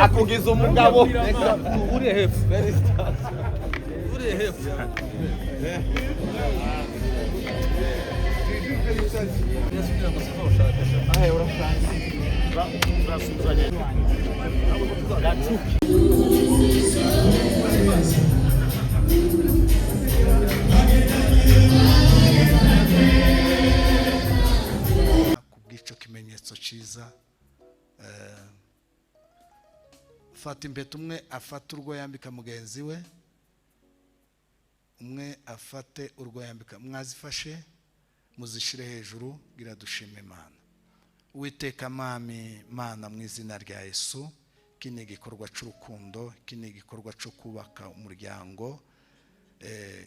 Akugiza umugabo. Uri hepfo, uri hepfo. Kubw'icyo kimenyetso cyiza, fata impeta, umwe afate urwo yambika mugenzi we, umwe afate urwo yambika. Mwazifashe, muzishyire hejuru. Gira dushime Imana. Uwiteka Mami Mana, mu izina rya Yesu, iki ni igikorwa cy'urukundo, iki ni igikorwa cyo kubaka umuryango.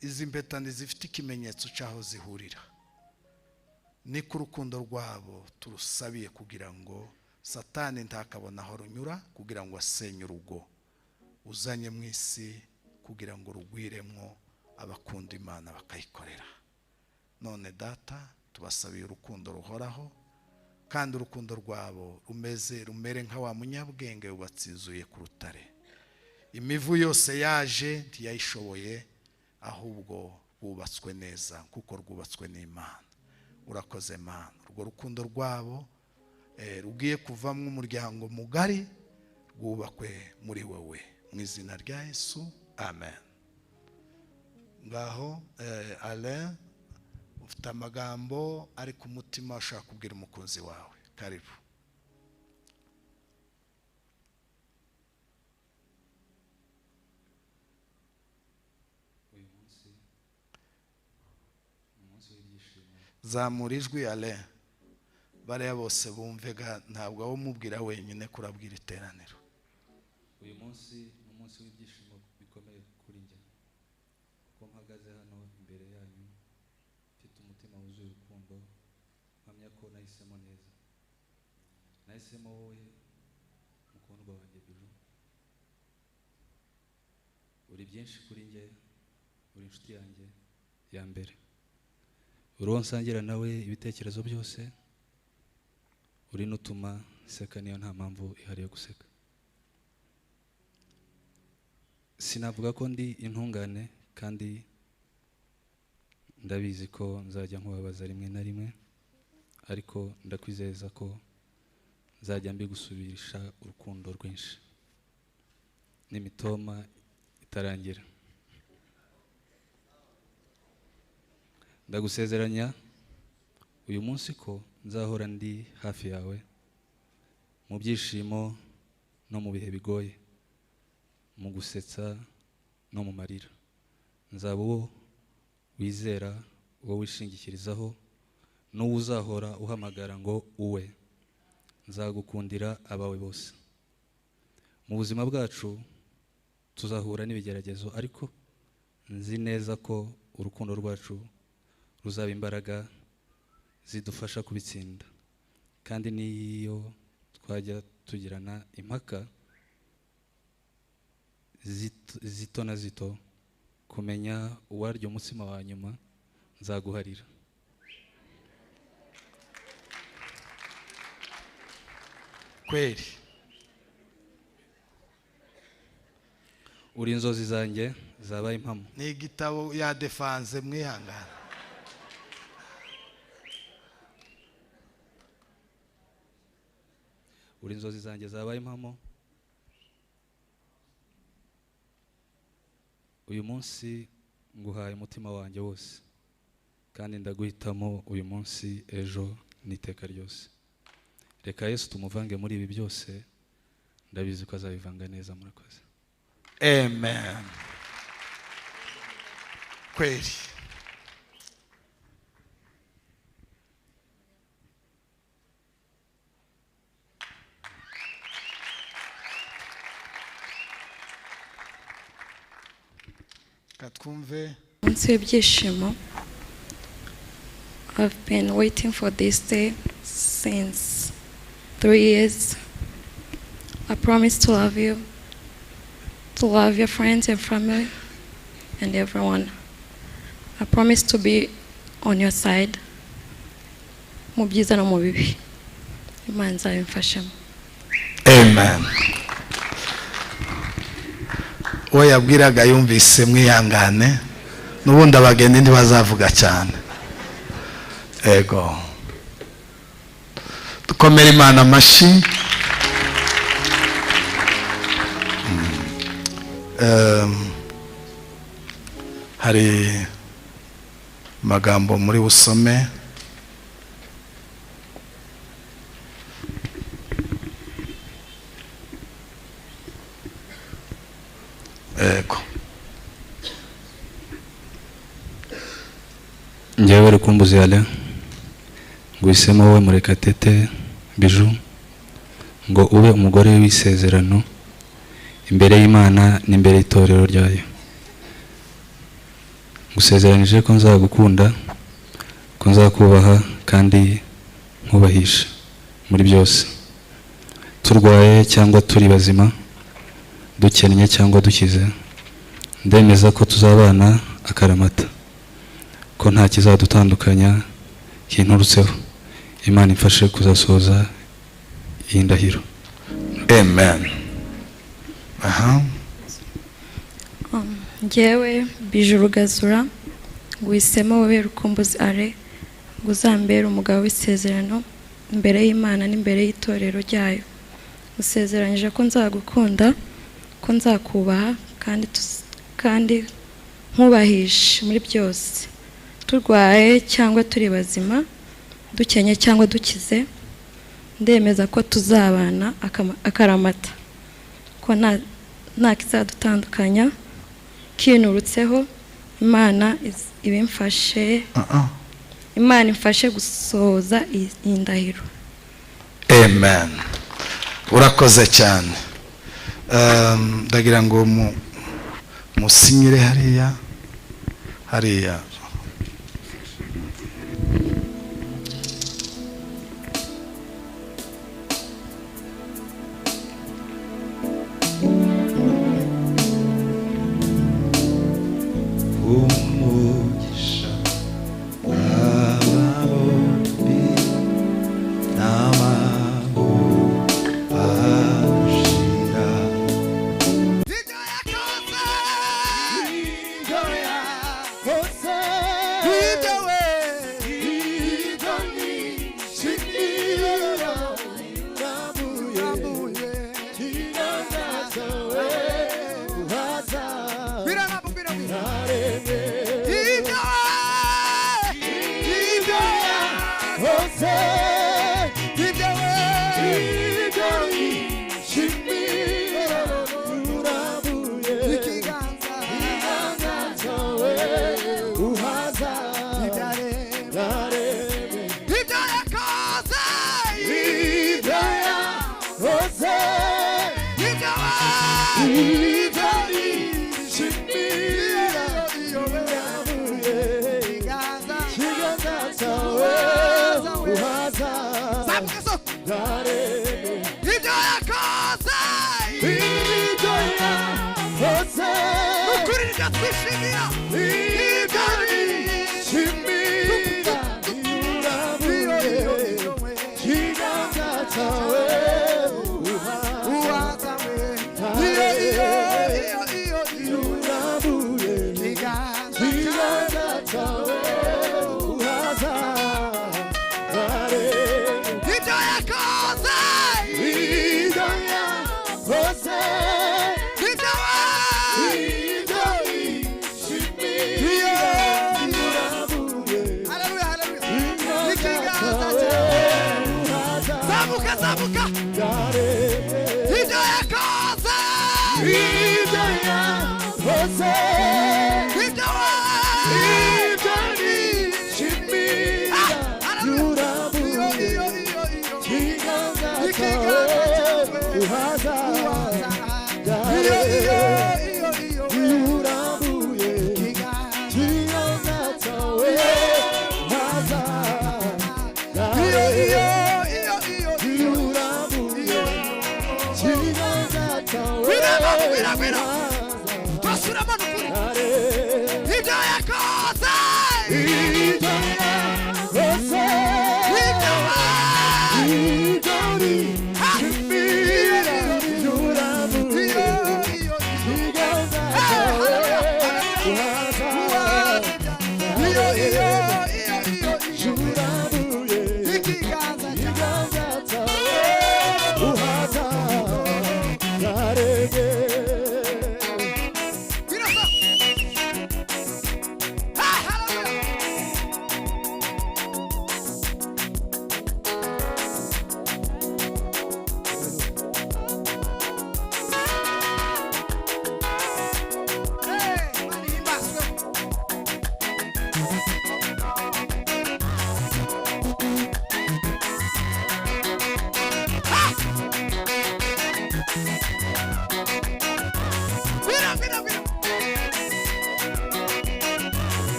Izi mpeta zifite ikimenyetso cy'aho zihurira, ni ku rukundo rwabo turusabiye kugira ngo Satani ntakabona aho runyura kugira ngo asenye urugo uzanye mu isi, kugira ngo rugwiremo abakunda Imana bakayikorera. None Data, tubasabiye urukundo ruhoraho, kandi urukundo rwabo rumeze rumere nka wa munyabwenge wubatse inzu ye ku rutare. Imivu yose yaje ntiyayishoboye, ahubwo rwubatswe neza kuko rwubatswe n'Imana. Urakoze Mana, urwo rukundo rwabo rugiye kuvamo umuryango mugari, rwubakwe muri wowe, mu izina rya Yesu, amen. Ngaho Alain, ufite amagambo ari ku mutima ushaka kubwira umukunzi wawe, karibu. Uyu munsi ni umunsi w'ibyishimo. Zamura ijwi, Alain, bariya bose bumvega. Ntabwo abo umubwira wenyine, kurabwira iteraniro. Uyu munsi ni umunsi w'ibyishimo bikomeye kuri njye, kuko mpagaze hano imbere yanyu mfite umutima wuzuye urukundo, mpamya ko nahisemo neza. Nahisemo wowe, mukundwa wanjye Bijou. Uri byinshi kuri njye, uri inshuti yanjye ya mbere, uri uwo nsangira nawe ibitekerezo byose, uri n'utuma nseka niyo nta mpamvu ihari yo guseka. Sinavuga ko ndi intungane, kandi ndabizi ko nzajya nkubabaza rimwe na rimwe, ariko ndakwizeza ko nzajya mbigusubirisha urukundo rwinshi n'imitoma itarangira. Ndagusezeranya uyu munsi ko nzahora ndi hafi yawe mu byishimo no mu bihe bigoye, mu gusetsa no mu marira. Nzaba uwo wizera, uwo wishingikirizaho, n'uwo uzahora uhamagara ngo uwe. Nzagukundira abawe bose. Mu buzima bwacu tuzahura n'ibigeragezo, ariko nzi neza ko urukundo rwacu ruzaba imbaraga zidufasha kubitsinda. Kandi n'iyo twajya tugirana impaka zito na zito, kumenya uwarya umutsima wa nyuma, nzaguharira. Kweri. Uri inzozi zanjye zabaye impamo. Ni igitabo yadefanze, mwihangana. Uri inzozi zanjye zabaye impamo. Uyu munsi nguhaye umutima wanjye wose, kandi ndaguhitamo uyu munsi, ejo n'iteka ryose. Reka Yesu tumuvange muri ibi byose, ndabizi ko azabivanga neza. Murakoze. Amen, kweri. Katwumve. Umunsi w'ibyishimo. I've been waiting for this day since 3 years. I promise to love you, to love your friends and family and everyone. I promise to be on your side, mu byiza no mu bibi. Imana izabimfashamo. Amen. Uwo yabwiraga yumvise, mwihangane, n'ubundi abageni ntibazavuga cyane. Ego, dukomere Imana amashyi. Hari amagambo muri busome. Ego. Njyewe Rukumbuzi Alain, nguhisemo wowe Murekatete Biju ngo ube umugore w'isezerano imbere y'Imana n'imbere y'itorero ryayo. Ngusezeranije ko nzagukunda, ko nzakubaha kandi nkubahisha muri byose, turwaye cyangwa turi bazima, dukennye cyangwa dukize. Ndemeza ko tuzabana akaramata, ko nta kizadutandukanya kinturutseho. Imana imfashe kuzasohoza iyi ndahiro. Amen. Aha. Njyewe Biju Rugazura, nguhisemo wowe Rukumbuzi Alain ngo uzambere umugabo w'isezerano imbere y'Imana n'imbere y'itorero ryayo. Ngusezeranyije ko nzagukunda, ko nzakubaha kandi nkubahisha muri byose, turwaye cyangwa turi bazima, dukenye cyangwa dukize. Ndemeza ko tuzabana akaramata, ko nta kizadutandukanya kinturutseho. Imana ibimfashe, Imana imfashe gusohoza iyi ndahiro. Amen. Urakoze cyane. Ndagira ngo musinyire hariya hariya. Umugisha ababombi n'amahoro arushira. Ibyo yakoze.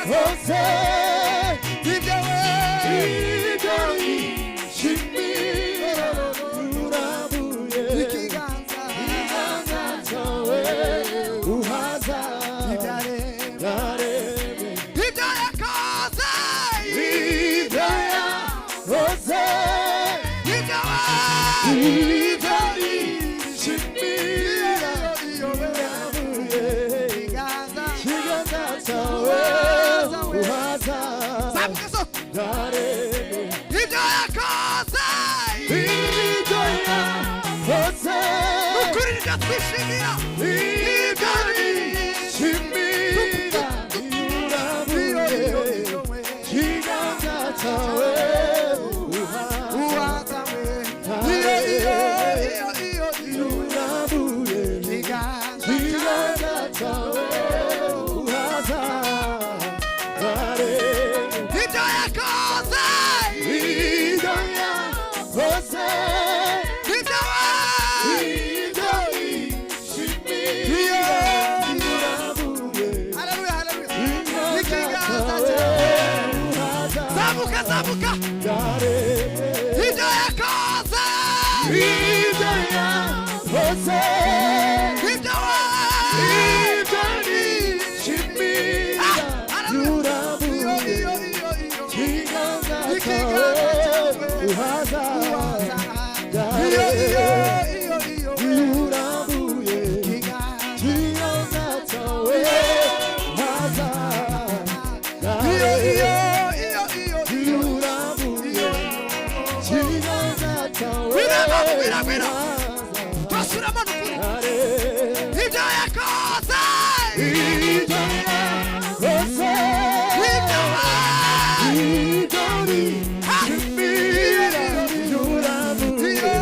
yakoze, ibyo we, ibyo yishimira, urabuye ikiganza, ikiganza cyawe uhaza ibyaremwe, ibyo yakoze, ibyo yakoze, ibyo we, ibyo yishimira, urabuye ikiganza cyawe uhaza ibyaremwe, ibyo yakoze, ibyo yakoze, ukuri nibyo twishimira, ibyo yishimira, urabuye ikiganza cyawe uhaza urabuye ikiganza cyawe uhaza ibyo yakoze, ibyo yakoze, ibyo ibyo yishimiye, urabuye. Haleluya, haleluya. Ikiganza cyawe zamuka, zamuka, ibyo yakoze, ibyo yakoze, ibyo ibyo yishimiye, urabuye ikiganza cyawe uhaza urabuye ikiganza cyawe uhaza urabuye ikiganza cyawe Turasubiramo n'ukuri. Ibyo yakoze, ibyo yakoze, ibyo ibyo yishimira, urabuye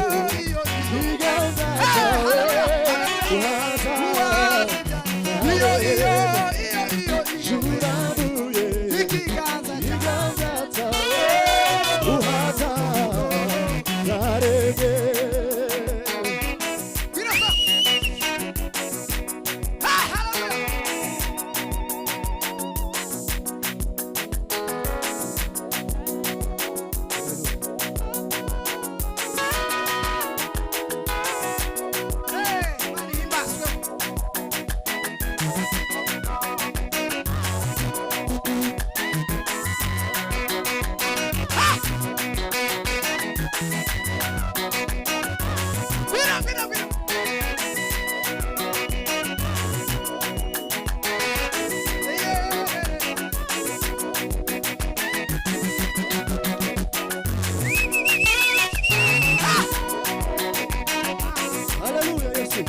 ikiganza cyawe uhaza urabuye ikiganza cyawe uhaza yaremye. Haleluya Yesu.